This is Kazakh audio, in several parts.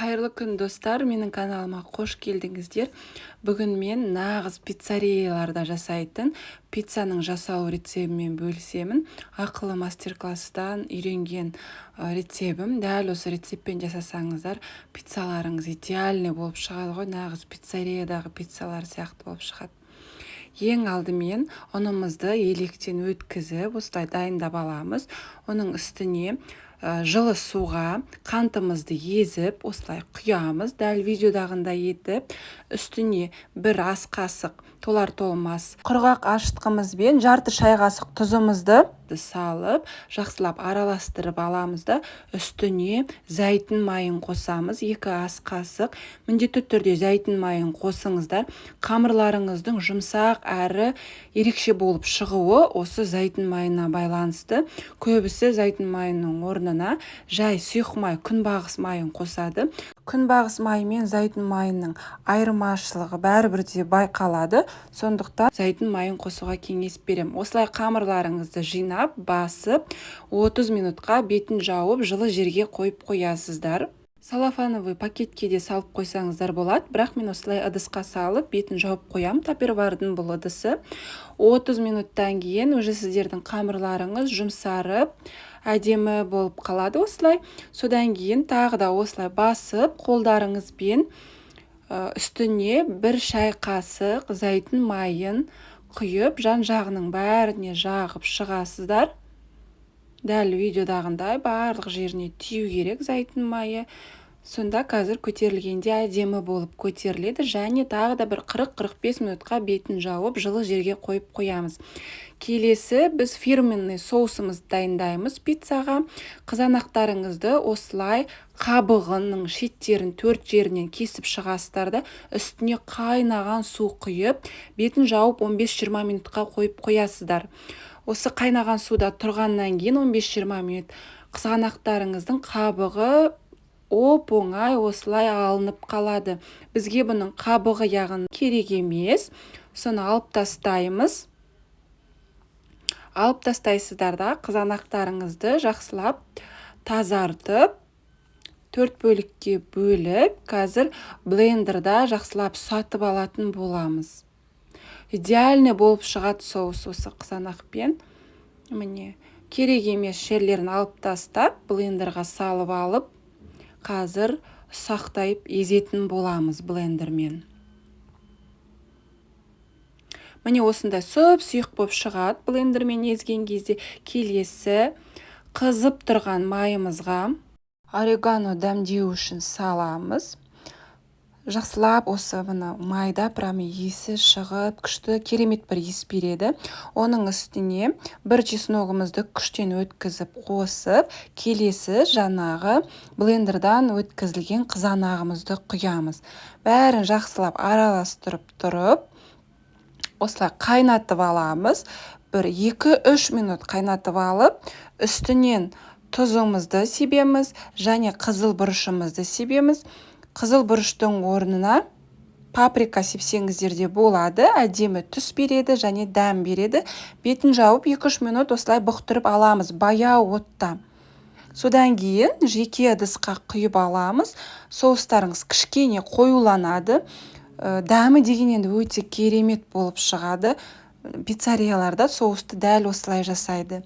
Қайырлы күн, достар! Менің каналыма қош келдіңіздер. Бүгін мен нағыз пиццерияларда жасайтын пиццаның жасалу рецебімен бөлісемін. Ақылы мастер-класстан үйренген рецебім. Дәл осы рецептпен жасасаңыздар, пиццаларыңыз идеальный болып шығады ғой, нағыз пиццериядағы пиццалар сияқты болып шығады. Ең алдымен ұнымызды електен өткізіп, осылай дайындап аламыз. Оның үстіне жылы суға қантымызды езіп, осылай құямыз, дәл видеодағындай етіп. Үстіне бір ас қасық толар толмас құрғақ ашытқымыз бен жарты шай қасық тұзымызды салып, жақсылап араластырып аламыз да, үстіне зәйтүн майын қосамыз, 2 ас қасық. Міндетті түрде зәйтүн майын қосыңыздар. Қамырларыңыздың жұмсақ әрі ерекше болып шығуы осы зәйтүн майына байланысты. Көбісі зәйтүн майының орнына жай сұйық май, күнбағыс майын қосады. Күнбағыс майы мен зәйтүн майының айырмашылығы бәрібір де байқалады, сондықтан зәйтүн майын қосуға кеңес беремін. Осылай қамырларыңызды жинап, басып, 30 минутқа бетін жауып, жылы жерге қойып қоясыздар. Целлофановый пакетке де салып қойсаңыздар болады, бірақ мен осылай ыдысқа салып, бетін жауып қоямын. Тапервардың бұл ыдысы. 30 минуттан кейін уже сіздердің қамырларыңыз жұмсарып, әдемі болып қалады осылай. Содан кейін тағы да осылай басып, қолдарыңызбен үстіне 1 шай қасық зәйтүн майын құйып, жан жағының бәріне жағып шығасыздар. Дәл видеодағындай барлық жеріне тию керек зәйтүн майы. Сонда қазір көтерілгенде әдемі болып көтеріледі. Және тағы да бір 40-45 минутқа бетін жауып, жылы жерге қойып қоямыз. Келесі біз фирменный соусымызды дайындаймыз пиццаға. Қызанақтарыңызды осылай қабығының шеттерін төрт жерінен кесіп шығасыздар да, үстіне қайнаған су құйып, бетін жауып, 15-20 минутқа қойып қоясыздар. Осы қайнаған суда тұрғаннан кейін 15-20 минут қызанақтарыңыздың қабығы оп оңай осылай алынып қалады. Бізге бұның қабығы, яғни, керек емес, соны алып тастаймыз. Алып тастайсыздар да, қызанақтарыңызды жақсылап тазартып, төрт бөлікке бөліп, қазір блендерда жақсылап ұсатып алатын боламыз. Идеальный болып шығады соус осы қызанақпен. Міне, керек емес жерлерін алып тастап, блендерға салып алып, қазір ұсақтайып езетін боламыз блендермен. Міне, осындай сұп сұйық болып шығады блендермен езген кезде. Келесі қызып тұрған майымызға орегано дәмдеу үшін саламыз. Жақсылап осы мына майда прям иісі шығып, күшті, керемет бір иіс береді. Оның үстіне бір чесногымызды күштен өткізіп қосып, келесі жаңағы блендердан өткізілген қызанағымызды құямыз. Бәрін жақсылап араластырып тұрып, осылай қайнатып аламыз. Бір 2-3 минут қайнатып алып, үстінен тұзымызды себеміз және қызыл бұрышымызды себеміз. Қызыл бұрыштың орнына паприка сепсеңіздер де болады, әдемі түс береді және дәм береді. Бетін жауып, 2-3 минут осылай бұқтырып аламыз баяу отта. Содан кейін жеке ыдысқа құйып аламыз. Соустарыңыз кішкене қоюланады. Дәмі деген енді өте керемет болып шығады. Пиццерияларда соусты дәл осылай жасайды.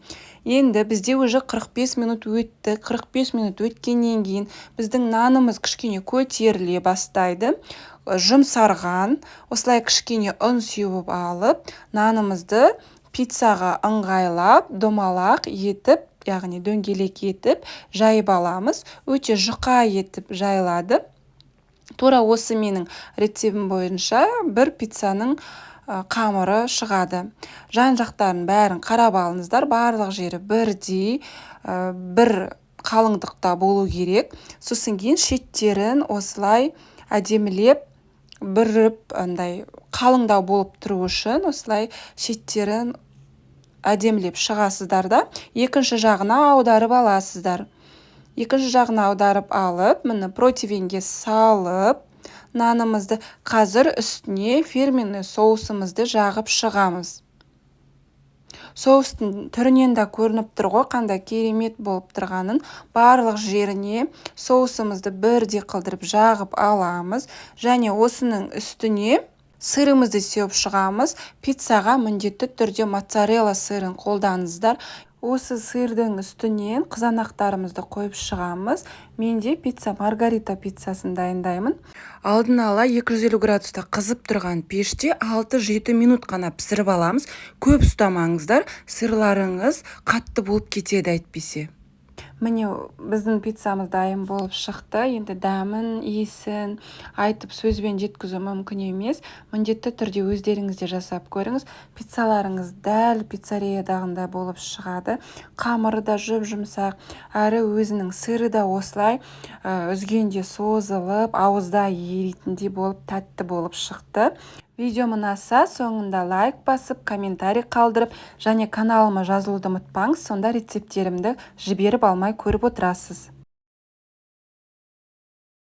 Енді бізде уже 45 минут өтті. 45 минут өткеннен кейін біздің нанымыз кішкене көтеріле бастайды, жұмсарған. Осылай кішкене ұн сеуіп алып, нанымызды пиццаға ыңғайлап, домалақ етіп, яғни дөңгелек етіп жайып аламыз. Өте жұқа етіп жайылады. Тура осы менің рецебім бойынша бір пиццаның қамыры шығады. Жан жақтарын бәрін қарап алыңыздар, барлық жері бірдей, бір қалыңдықта болу керек. Сосын кейін шеттерін осылай әдемілеп бүріп, андай қалыңдау болып тұру үшін осылай шеттерін әдемілеп шығасыздар да, екінші жағына аударып аласыздар. Екінші жағына аударып алып, міне, противеньге салып нанымызды, қазір үстіне фирменный соусымызды жағып шығамыз. Соустың түрінен де көрініп тұр ғой, қандай керемет болып тұрғанын. Барлық жеріне соусымызды бірдей қылдырып жағып аламыз. Және осының үстіне сырымызды сеуіп шығамыз. Пиццаға міндетті түрде моцарелла сырын қолданыңыздар. Осы сырдың үстінен қызанақтарымызды қойып шығамыз. Менде пицца маргарита пиццасын дайындаймын. Алдын ала 250 градуста қызып тұрған пеште 6-7 минут қана пісіріп аламыз. Көп ұстамаңыздар, сырларыңыз қатты болып кетеді әйтпесе. Міне, біздің пиццамыз дайын болып шықты. Енді дәмін, иісін айтып сөзбен жеткізу мүмкін емес. Міндетті түрде өздеріңіз де жасап көріңіз. Пиццаларыңыз дәл пиццериядағындай болып шығады. Қамыры да жұп-жұмсақ, әрі өзінің сыры да осылай үзгенде созылып, ауызда еритіндей болып тәтті болып шықты. Видеом ұнаса, соңында лайк басып, комментарий қалдырып және каналыма жазылуды ұмытпаңыз. Сонда рецепттерімді жіберіп алмай көріп отырасыз.